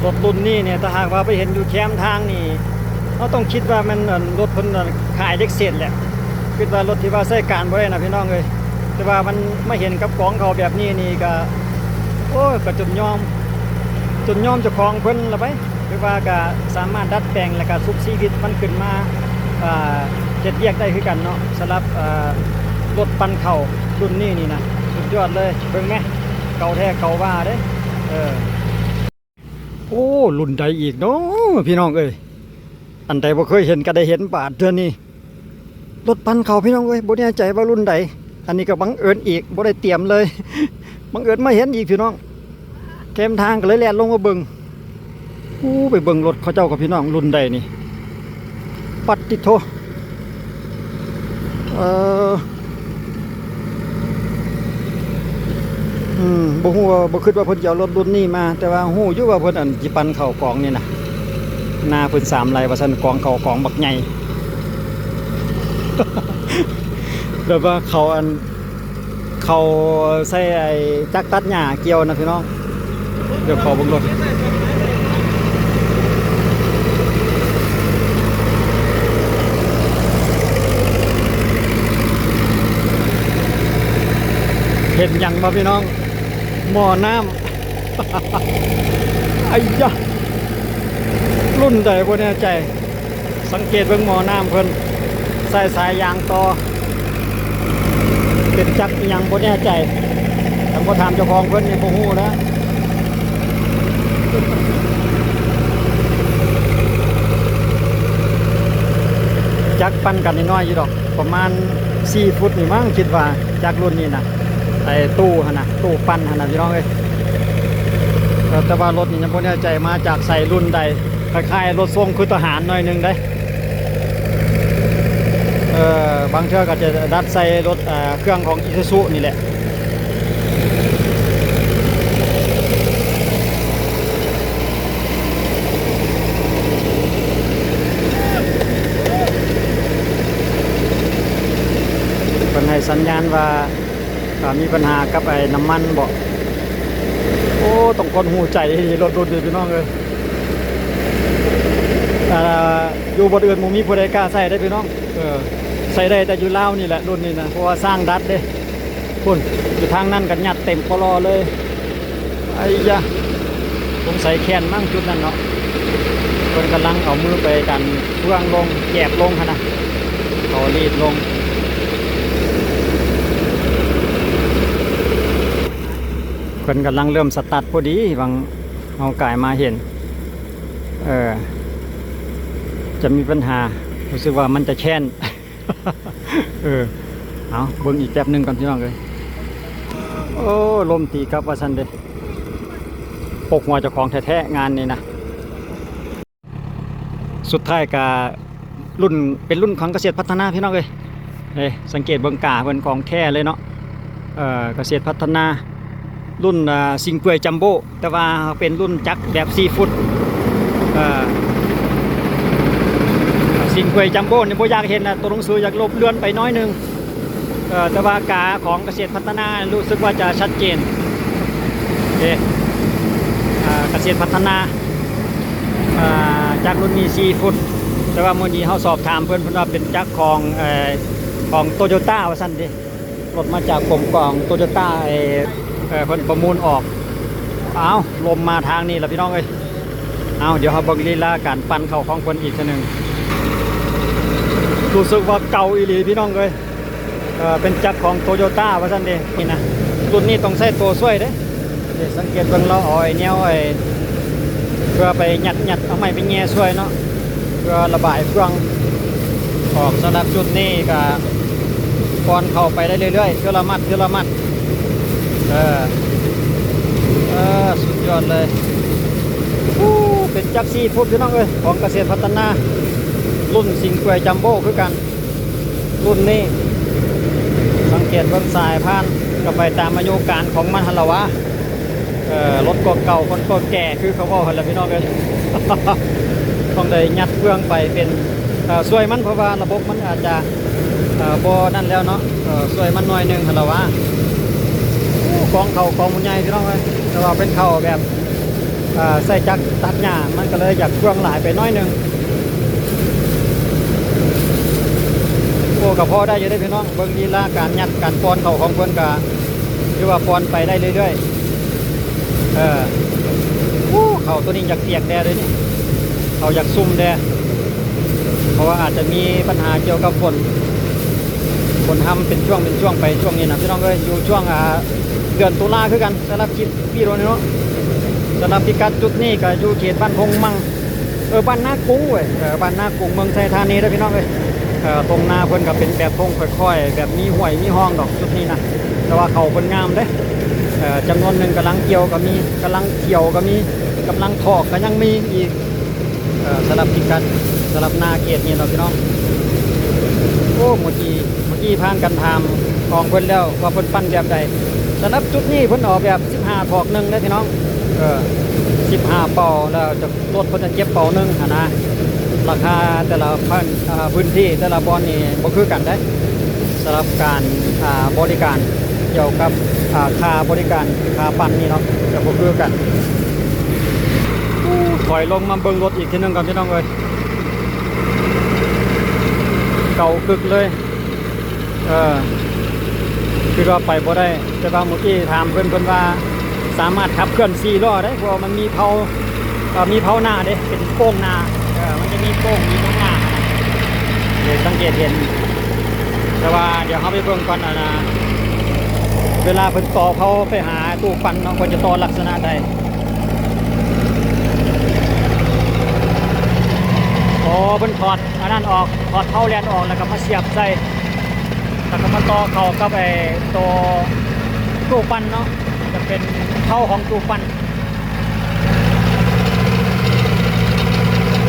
ລົດລຸ້ນນີ້ນີ້ ຖ້າຫາກວ່າໄປເຫັນຢູ່ແຄມທາງນີ້ ເຮົາຕ້ອງຄິດວ່າແມ່ນ ອັນ ລົດເພິ່ນ ອັນ ຂາຍເຫຼັກເສດແຫຼະ. ຄິດວ່າລົດທີ່ວ່າໃຊ້ການບໍ່ໄດ້ນະພີ່ນ້ອງເອີຍ, ແຕ່ວ່າມັນມາເຫັນກັບກອງເຂົາແບບນີ້ນີ້ກະ ໂອ້ຍ ກະຈົນຍອມ ຈົນຍອມເຈົ້າຂອງເພິ່ນລະໄປ. ຄືວ່າກະສາມາດດັດແປງ ແລ້ວກະຊຸບຊີວິດມັນຂຶ້ນມາ ອ່າ ເຮັດວຽກໄດ້ຄືກັນເນາະ. ສຳລັບ ອ່າ ລົດປັ່ນເຂົ້າລຸ້ນນີ້ນີ້ນະ ສຸດຍອດເລີຍ. ເບິ່ງແມ ເກົ່າແທ້ເກົ່າວ່າເດ້. ເອີ ໂອ້ ລຸ້ນໃດອີກເນາະພີ່ນ້ອງເອີຍ? ອັນໃດບໍ່ເຄີຍເຫັນກະໄດ້ເຫັນບາດເທື່ອນີ້. ລົດປັ່ນເຂົ້າພີ່ນ້ອງເອີຍ, ບໍ່ແນ່ໃຈວ່າລຸ້ນໃດ. ອັນນີ້ກະບັງເອີນອີກ ບໍ່ໄດ້ຕຽມເລີຍ ບັງເອີນມາເຫັນອີກພີ່ນ້ອງ ແຄມທາງ ກະເລີຍແລ່ນລົງມາເບິ່ງ. ໂອ້ ໄປເບິ່ງລົດເຂົາເຈົ້າກະພີ່ນ້ອງ ລຸ້ນໃດນີ້ ປັດຕິໂທ. ເອີ ອືມ ບໍ່ຮູ້ວ່າ ບໍ່ຄິດວ່າເພິ່ນຈະເອົາລົດລຸ້ນນີ້ມາ, ແຕ່ວ່າຮູ້ຢູ່ວ່າເພິ່ນ ອັນ ຊິປັ່ນເຂົ້າກອງນີ້ນະ ນາເພິ່ນສາມໄຮ່ວ່າຊັ້ນ, ກອງເຂົ້າກອງບັກໃຫຍ່ ແບບວ່າເຂົ້າ ອັນ ເຂົ້າໃສ່ໄອ້ຈັກຕັດຫຍ້າກ່ຽວນະພີ່ນ້ອງ. ດຽວຂໍເບິ່ງລົດ ເຫັນຫຍັງບໍ່ພີ່ນ້ອງ? ໝໍ້ນ້ຳ ໄອ້ຢາ ລຸ້ນໃດບໍ່ແນ່ໃຈ. ສັງເກດເບິ່ງໝໍ້ນ້ຳເພິ່ນ ໃສ່ສາຍຢາງຕໍ່ ເປັນຈັກອີ່ຫຍັງບໍ່ແນ່ໃຈ, ຄັນບໍ່ຖາມເຈົ້າຂອງເພິ່ນນີ້ບໍ່ຮູ້ແລ້ວ. ຈັກປັ່ນກັນນ້ອຍໆຢູ່ດອກ ປະມານສີ່ຟຸດນີ້ມັ້ງ ຄິດວ່າຈັກລຸ້ນນີ້ນະ. ໄອ້ຕູ້ຫັ້ນນະ ຕູ້ປັ່ນຫັ້ນນະພີ່ນ້ອງເອີຍ. ແຕ່ວ່າລົດນີ້ຍັງບໍ່ແນ່ໃຈມາຈາກໃສ ລຸ້ນໃດ, ຄ້າຍໆລົດສົ່ງຄືທະຫານໜ້ອຍໜຶ່ງເດ້. ເອີ ບາງເທື່ອກະຈະດັດໃສ່ລົດ ເອີ ເຄື່ອງຂອງອີຊູຊູນີ້ແຫຼະ. ເພິ່ນໃຫ້ສັນຍານວ່າ ອ່າ ມີບັນຫາກັບໄອ້ນ້ຳມັນບໍ? ໂອ້ ຕ້ອງຄົນຮູ້ໃຈອີ່ຫຼີ ລົດລຸ້ນນີ້ພີ່ນ້ອງເອີຍ. ອ່າ ຢູ່ບ່ອນອື່ນບໍ່ມີຜູ້ໃດກ້າໃຊ້ເດ້ພີ່ນ້ອງ. ເອີ ໃຊ້ໄດ້ແຕ່ຢູ່ລາວນີ້ແຫຼະລຸ້ນນີ້ນະ ເພາະວ່າຊ່າງດັດເດ້. ພຸ້ນ ຢູ່ທາງນັ້ນກະຍັດເຕັມປະລໍເລີຍ. ໄອ້ຢາ ສົງໄສແຄ້ນມັ້ງຈຸດນັ້ນເນາະ. ເພິ່ນກຳລັງເອົາມືໄປດັນເຟືອງລົງ ແກບລົງຫັ້ນນະ ເຂົາລີດລົງ. ເພິ່ນກຳລັງເລີ່ມສະຕາດພໍດີ ຫວ່າງເຮົາກາຍມາເຫັນ ເອີ ຈະມີບັນຫາ ຮູ້ສຶກວ່າມັນຈະແຄ້ນ. ເອີ ເອົາ ເບິ່ງອີກແປັບໜຶ່ງກ່ອນພີ່ນ້ອງເອີຍ. ໂອ້ ລົມຕີກັບວ່າຊັ້ນເດ້. ປົກຫົວເຈົ້າຂອງແທ້ໆ ງານນີ້ນະ. ສຸດທ້າຍກະລຸ້ນ ເປັນລຸ້ນຂອງກະເສດພັດທະນາພີ່ນ້ອງເອີຍ. ເອີ ສັງເກດເບິ່ງກາເພິ່ນ ຂອງແທ້ເລີຍເນາະ. ເອີ ກະເສດພັດທະນາ ລຸ້ນ ອ່າ ຊິງເກຍຈັມໂບ້ ແຕ່ວ່າເປັນລຸ້ນຈັກແບບສີ່ຟຸດ. ເອີ ຊິງເກຍຈັມໂບ້ນີ້ບໍ່ຢາກເຫັນນະ ຕົວໜັງສືຢາກລົບເລື່ອນໄປໜ້ອຍໜຶ່ງ. ເອີ ແຕ່ວ່າກາຂອງກະເສດພັດທະນາຮູ້ສຶກວ່າຈະຊັດເຈນເດ້. ອ່າ ກະເສດພັດທະນາ ອ່າ ຈັກລຸ້ນນີ້ສີ່ຟຸດ, ແຕ່ວ່າມື້ນີ້ເຮົາສອບຖາມເພິ່ນ ເພິ່ນວ່າເປັນຈັກຂອງ ເອີ ຂອງໂຕໂຍຕ້າວ່າຊັ້ນເດ້. ລົດມາຈາກກົມກອງໂຕໂຍຕ້າ ເອີ ເພິ່ນປະມູນອອກ. ອ້າວ ລົມມາທາງນີ້ລະພີ່ນ້ອງເອີຍ. ເອົາ ດຽວເຮົາເບິ່ງລີລາການປັ່ນເຂົ້າຂອງເພິ່ນອີກເທື່ອໜຶ່ງ. ຮູ້ສຶກວ່າເກົ່າອີ່ຫຼີພີ່ນ້ອງເອີຍ. ເອີ ເປັນຈັກຂອງໂຕໂຍຕ້າວ່າຊັ້ນເດ້. ນີ້ນະ ລຸ້ນນີ້ຕ້ອງໃຊ້ໂຕຊ່ວຍເດ້. ນີ້ ສັງເກດເບິ່ງ ລາວເອົາໄອ້ແນວໄອ້ ເພື່ອໄປຍັດໆ ເອົາໄມ້ໄປແຍ່ຊ່ວຍເນາະ ເພື່ອລະບາຍເຟືອງອອກ. ສຳລັບຈຸດນີ້ກະປ້ອນເຂົ້າໄປໄດ້ເລື້ອຍໆ ເທື່ອລະມັດ ເທື່ອລະມັດ. ເອີ ເອີ ສຸດຍອດເລີຍ. ໂອ້ ເປັນຈັກສີ່ຟຸດພີ່ນ້ອງເອີຍ ຂອງກະເສດພັດທະນາ ລຸ້ນຊິງເກຍຈັມໂບ້ຄືກັນ. ລຸ້ນນີ້ ສັງເກດເບິ່ງສາຍຜ່ານ ກະໄປຕາມອາຍຸການຂອງມັນຫັ້ນລະຫວາ. ເອີ ລົດກໍເກົ່າ ຄົນກໍແກ່ ຄືເຂົາເວົ້າຫັ້ນລະພີ່ນ້ອງເອີຍ. ຕ້ອງໄດ້ຍັດເຟືອງໄປເປັນ ເອີ ຊ່ວຍມັນ ເພາະວ່າລະບົບມັນອາດຈະ ເອີ ບໍ່ນັ້ນແລ້ວເນາະ. ເອີ ຊ່ວຍມັນໜ້ອຍໜຶ່ງຫັ້ນລະຫວາ. ໂອ້ ກອງເຂົ້າກອງບັກໃຫຍ່ພີ່ນ້ອງເອີຍ ແຕ່ວ່າເປັນເຂົ້າແບບ ອ່າ ໃຊ້ຈັກຕັດຫຍ້າ ມັນກໍເລີຍຢາກເຟືອງຫຼາຍໄປໜ້ອຍໜຶ່ງ. ໂອ້ ກໍພໍໄດ້ຢູ່ເດ້ພີ່ນ້ອງ ເບິ່ງລີລາການຍັດການປ່ອນເຂົ້າຂອງເພິ່ນ ກໍຖືວ່າປ່ອນໄປໄດ້ເລື້ອຍໆ. ເອີ ໂອ້ ເຂົ້າໂຕນີ້ຢາກປຽກແດ່ເດ້ນີ້ ເຂົ້າຢາກຊຸ່ມແດ່ ເພາະວ່າອາດຈະມີບັນຫາກ່ຽວກັບຝົນ ຝົນຮຳເປັນຊ່ວງເປັນຊ່ວງໄປຊ່ວງນີ້ນະ ພີ່ນ້ອງເອີຍ. ຢູ່ຊ່ວງ ອ່າ ເດືອນຕຸລາຄືກັນ ສຳລັບຄລິບວິດີໂອນີ້ເນາະ. ສຳລັບພິກັດຈຸດນີ້ກໍຢູ່ເຂດບ້ານທົ່ງມັງ ເອີ ບ້ານນາກຸງເວີຍ ເອີ ບ້ານນາກຸງ ເມືອງໄຊທານີເດີພີ່ນ້ອງເອີຍ. ເອີ ທົ່ງນາເພິ່ນກໍເປັນແບບທົ່ງຄ່ອຍໆ ແບບມີຫ້ວຍມີຮ່ອງດອກຈຸດນີ້ນະ ແຕ່ວ່າເຂົ້າເພິ່ນງາມເດ້. ເອີ ຈຳນວນໜຶ່ງກຳລັງກ່ຽວກໍມີ ກຳລັງຂ້ຽວກໍມີ ກຳລັງຖອກກໍຍັງມີອີກ. ເອີ ສຳລັບພິກັດ ສຳລັບນາເຂດນີ້ເນາະພີ່ນ້ອງ. ໂອ້ ເມື່ອກີ້ ເມື່ອກີ້ຜ່ານກັນຖາມຂອງເພິ່ນແລ້ວວ່າເພິ່ນປັ່ນແບບໃດ. ສຳລັບຈຸດນີ້ເພິ່ນເອົາແບບສິບຫ້າຖອກໜຶ່ງເດ້ພີ່ນ້ອງ. ເອີ ສິບຫ້າເປົາ ແລ້ວຈະລົດເພິ່ນຈະເກັບເປົາໜຶ່ງຫັ້ນນະ. ລາຄາແຕ່ລະພື້ນ ອ່າ ພື້ນທີ່ແຕ່ລະບ່ອນນີ້ບໍ່ຄືກັນເດ້ ສຳລັບການ ອ່າ ບໍລິການ ກ່ຽວກັບ ອ່າ ຄ່າບໍລິການ ຄ່າປັ່ນນີ້ເນາະ ຈະບໍ່ຄືກັນ. ໂອ້ ຖອຍລົງມາເບິ່ງລົດອີກເທື່ອໜຶ່ງກ່ອນພີ່ນ້ອງເອີຍ ເກົ່າກຶກເລີຍ. ເອີ ຄືວ່າໄປບໍ່ໄດ້ ແຕ່ວ່າມື້ກີ້ຖາມເພິ່ນ ເພິ່ນວ່າສາມາດຂັບເຄື່ອນສີ່ລໍ້ໄດ້ ເພາະວ່າມັນມີເຜົາ ເອີ ມີເຜົາໜ້າເດ້ ເປັນໂປ່ງໜ້າ ເອີ ມັນຈະມີໂປ່ງຢູ່ເບື້ອງໜ້າ ເອີ ສັງເກດເຫັນ. ແຕ່ວ່າດຽວເຮົາໄປເບິ່ງກ່ອນ ອັນນ່າ ເວລາເພິ່ນຕໍ່ເຜົາໄປຫາຕູ້ປັ່ນເນາະ ເພິ່ນຈະຕໍ່ລັກສະນະໃດ. ອໍ ເພິ່ນຖອດອັນນັ້ນອອກ ຖອດເຜົາແລ່ນອອກ ແລ້ວກໍມາສຽບໃສ່ ແລ້ວກໍມາຕໍ່ເຂົ້າກັບໄອ້ໂຕຕູ້ປັ່ນເນາະ ຈະເປັນເຜົາຂອງຕູ້ປັ່ນ.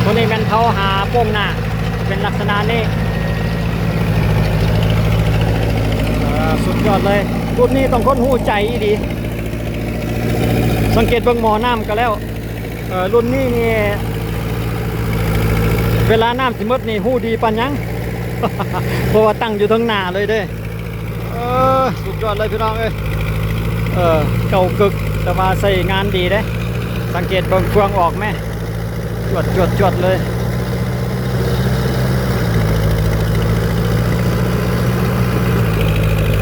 ໂຕນີ້ແມ່ນເຜົາຫາໂປ່ງໜ້າ ເປັນລັກສະນະນີ້. ເອີ ສຸດຍອດເລີຍ ລຸ້ນນີ້ຕ້ອງຄົນຮູ້ໃຈອີ່ຫຼີ. ສັງເກດເບິ່ງໝໍ້ນ້ຳກໍແລ້ວ. ເອີ ລຸ້ນນີ້ນີ້ ເວລານ້ຳຊິໝົດນີ້ຮູ້ດີປານຫຍັງ ເພາະວ່າຕັ້ງຢູ່ເທິງໜ້າເລີຍເດ້. ເອີ ສຸດຍອດເລີຍພີ່ນ້ອງເອີຍ. ເອີ ເກົ່າກຶກ ແຕ່ວ່າໃຊ້ງານດີເດ້ ສັງເກດເບິ່ງເຟືອງອອກແມ ຈວດໆໆເລີຍ.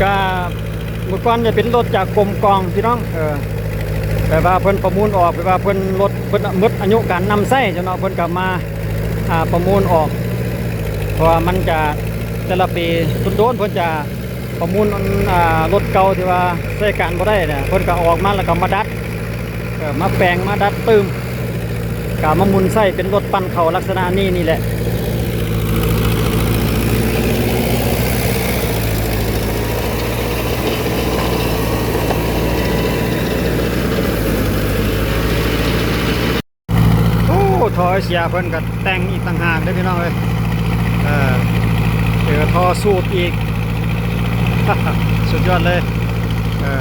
ກະ ເມື່ອກ່ອນຈະເປັນລົດຈາກກົມກອງພີ່ນ້ອງ ເອີ ແບບວ່າເພິ່ນປະມູນອອກ ແບບວ່າເພິ່ນລົດເພິ່ນໝົດອາຍຸການນຳໃຊ້ຊັ້ນເນາະ ເພິ່ນກໍມາ ອ່າ ປະມູນອອກ ເພາະວ່າມັນຈະແຕ່ລະປີໂດນໆ ເພິ່ນຈະປະມູນ ອ່າ ລົດເກົ່າທີ່ວ່າໃຊ້ການບໍ່ໄດ້ນະ ເພິ່ນກໍເອົາອອກມາແລ້ວກໍມາດັດ ເອີ ມາແປງມາດັດຕື່ມ ກະມາໝູນໃຊ້ເປັນລົດປັ່ນເຂົ້າລັກສະນະນີ້ນີ້ແຫຼະ. ໂອ້ ທໍ່ເອເຊຍເພິ່ນກໍແຕ່ງອີກຕ່າງຫາກເດ້ພີ່ນ້ອງເອີຍ. ເອີ ເຈີທໍ່ສູບອີກ ສຸດຍອດເລີຍ. ເອີ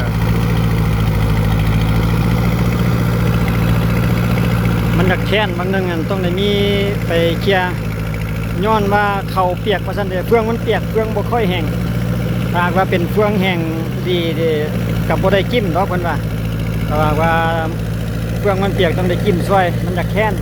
ມັນຢາກແຄ້ນ ບາງໜຶ່ງຫັ້ນຕ້ອງໄດ້ມີໄປເຄຍ ຍ້ອນວ່າເຂົ້າປຽກວ່າຊັ້ນເດ ເຟືອງມັນປຽກ ເຟືອງບໍ່ຄ່ອຍແຫ້ງ. ຖ້າຫາກວ່າເປັນເຟືອງແຫ້ງດີເດ ກໍບໍ່ໄດ້ກິ້ມດອກເພິ່ນວ່າ ແຕ່ວ່າ ວ່າເຟືອງມັນປຽກຕ້ອງໄດ້ກິ້ມຊ່ອຍ ມັນຢາກແຄ້ນ.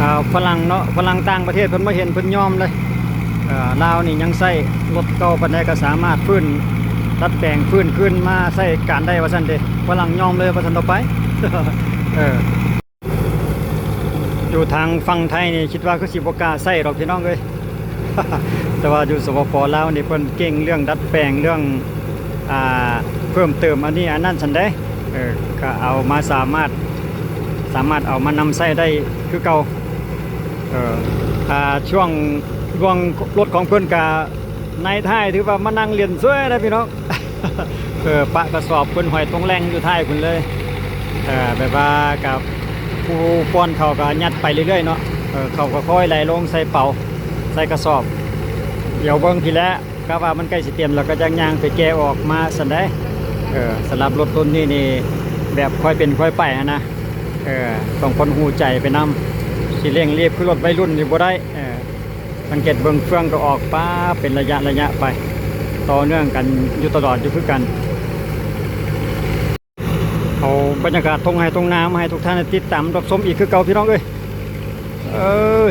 ອ່າ ຝຣັ່ງເນາະ ຝຣັ່ງຕ່າງປະເທດເພິ່ນມາເຫັນເພິ່ນຍອມເລີຍ. ເອີ ລາວນີ້ຍັງໃຊ້ລົດເກົ່າປານໃດກໍສາມາດຟື້ນ ດັດແປງ ຟື້ນຄືນມາໃຊ້ການໄດ້ວ່າຊັ້ນເດ. ຝຣັ່ງຍອມເລີຍວ່າຊັ້ນຕໍ່ໄປ. ເອີ ຢູ່ທາງຝັ່ງໄທນີ້ຄິດວ່າຄືຊິບໍ່ກ້າໃຊ້ດອກພີ່ນ້ອງເອີຍ. ແຕ່ວ່າຢູ່ ສປປ ລາວນີ້ເພິ່ນເກັ່ງເລື່ອງດັດແປງ ເລື່ອງ ອ່າ ເພີ່ມເຕີມອັນນີ້ອັນນັ້ນຊັ້ນເດ. ເອີ ກໍເອົາມາສາມາດ ສາມາດເອົາມານຳໃຊ້ໄດ້ຄືເກົ່າ. ເອີ ອ່າ ຊ່ວງລ່ວງລົດຂອງເພິ່ນກະ ນາຍທ້າຍຖືວ່າມານັ່ງຫຼິ້ນຊ່ວຍນະພີ່ນ້ອງ. ເອີ ປະກະສອບເພິ່ນຫ້ອຍຕົງແລ່ງຢູ່ທ້າຍພຸ້ນເລີຍ. ເອີ ແບບວ່າກັບຜູ້ປ້ອນເຂົ້າກໍຍັດໄປເລື້ອຍໆເນາະ. ເອີ ເຂົ້າກໍຄ່ອຍໄຫຼລົງໃສ່ເປົາ ໃສ່ກະສອບ. ດຽວເບິ່ງພີ້ແຫຼະ ກະວ່າມັນໃກ້ຊິເຕັມແລ້ວກໍຈັກຍ່າງໄປແກ່ອອກມາຊັ້ນໃດ. ເອີ ສຳລັບລົດລຸ້ນນີ້ນີ້ແບບຄ່ອຍເປັນຄ່ອຍໄປຫັ້ນນະ. ເອີ ຕ້ອງຄົນຮູ້ໃຈໄປນຳ ຊິເລັ່ງລີບຄືລົດໄວລຸ້ນນີ້ບໍ່ໄດ້. ເອີ ສັງເກດເບິ່ງເຟືອງກໍອອກ ປາ ເປັນໄລຍະໆໄປ ຕໍ່ເນື່ອງກັນຢູ່ຕະຫຼອດຢູ່ຄືກັນ. ເອົາບັນຍາກາດທົ່ງໄຮ່ທົ່ງນາມາໃຫ້ທຸກທ່ານໄດ້ຕິດຕາມຮັບຊົມອີກຄືເກົ່າ ພີ່ນ້ອງເອີຍ. ເອີ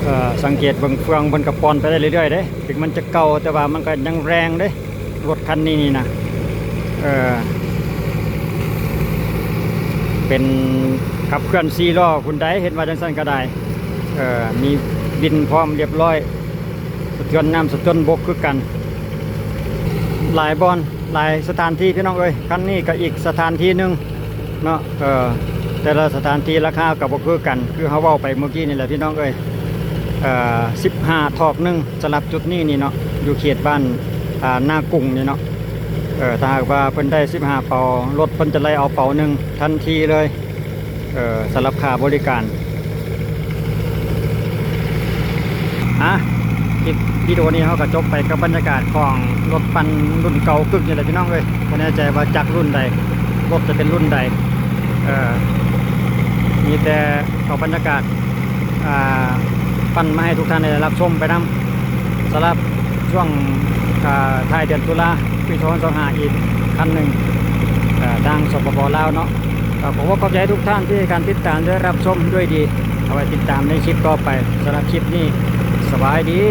ເອີ ສັງເກດເບິ່ງເຟືອງເພິ່ນກໍປ່ອນໄປໄດ້ເລື້ອຍໆເດ້ ເຖິງມັນຈະເກົ່າ ແຕ່ວ່າມັນກໍຍັງແຮງເດ້ ລົດຄັນນີ້ນີ້ນະ. ເອີ ເປັນຂັບເຄື່ອນສີ່ລໍ້ພຸ້ນໃດ ເຫັນວ່າຈັ່ງຊັ້ນກໍໄດ້. ເອີ ມີວິນພ້ອມຮຽບຮ້ອຍ ສະເທືອນນ້ຳສະເທືອນບົກຄືກັນ. ຫຼາຍບ່ອນ ຫຼາຍສະຖານທີ່ ພີ່ນ້ອງເອີຍ. ຄັນນີ້ກໍອີກສະຖານທີ່ໜຶ່ງເນາະ ເອີ ແຕ່ລະສະຖານທີ່ລາຄາກໍບໍ່ຄືກັນ ຄືເຮົາເວົ້າໄປມື້ກີ້ນີ້ແຫຼະ ພີ່ນ້ອງເອີຍ. ເອີ ສິບຫ້າຖອກໜຶ່ງ ສຳລັບຈຸດນີ້ນີ້ເນາະ ຢູ່ເຂດບ້ານ ອ່າ ນາກຸງນີ້ເນາະ. ເອີ ຖ້າຫາກວ່າເພິ່ນໄດ້ສິບຫ້າເປົາ ລົດເພິ່ນຈະໄລ່ເອົາເປົາໜຶ່ງທັນທີເລີຍ. ເອີ ສຳລັບຄ່າບໍລິການ. ອ່ະ ຄລິບວິດີໂອນີ້ເຮົາກໍຈົບໄປກັບບັນຍາກາດຂອງລົດປັ່ນລຸ້ນເກົ່າກຶກນີ້ແຫຼະ ພີ່ນ້ອງເອີຍ. ບໍ່ແນ່ໃຈວ່າຈັກລຸ້ນໃດ ລົດຈະເປັນລຸ້ນໃດ. ເອີ ມີແຕ່ເອົາບັນຍາກາດ ອ່າ ປັ່ນມາໃຫ້ທຸກທ່ານໄດ້ຮັບຊົມໄປນຳ ສຳລັບຊ່ວງ ອ່າ ທ້າຍເດືອນຕຸລາ ປີສອງພັນຊາວຫ້າ ອີກຄັນໜຶ່ງ ເອີ ທາງ ສປປ ລາວເນາະ. ກໍຂໍຂອບໃຈທຸກທ່ານທີ່ໃຫ້ການຕິດຕາມ ແລະ ຮັບຊົມດ້ວຍດີ. ເອົາໄວ້ຕິດຕາມໃນຄລິບຕໍ່ໄປ. ສຳລັບຄລິບນີ້ ສະບາຍດີ.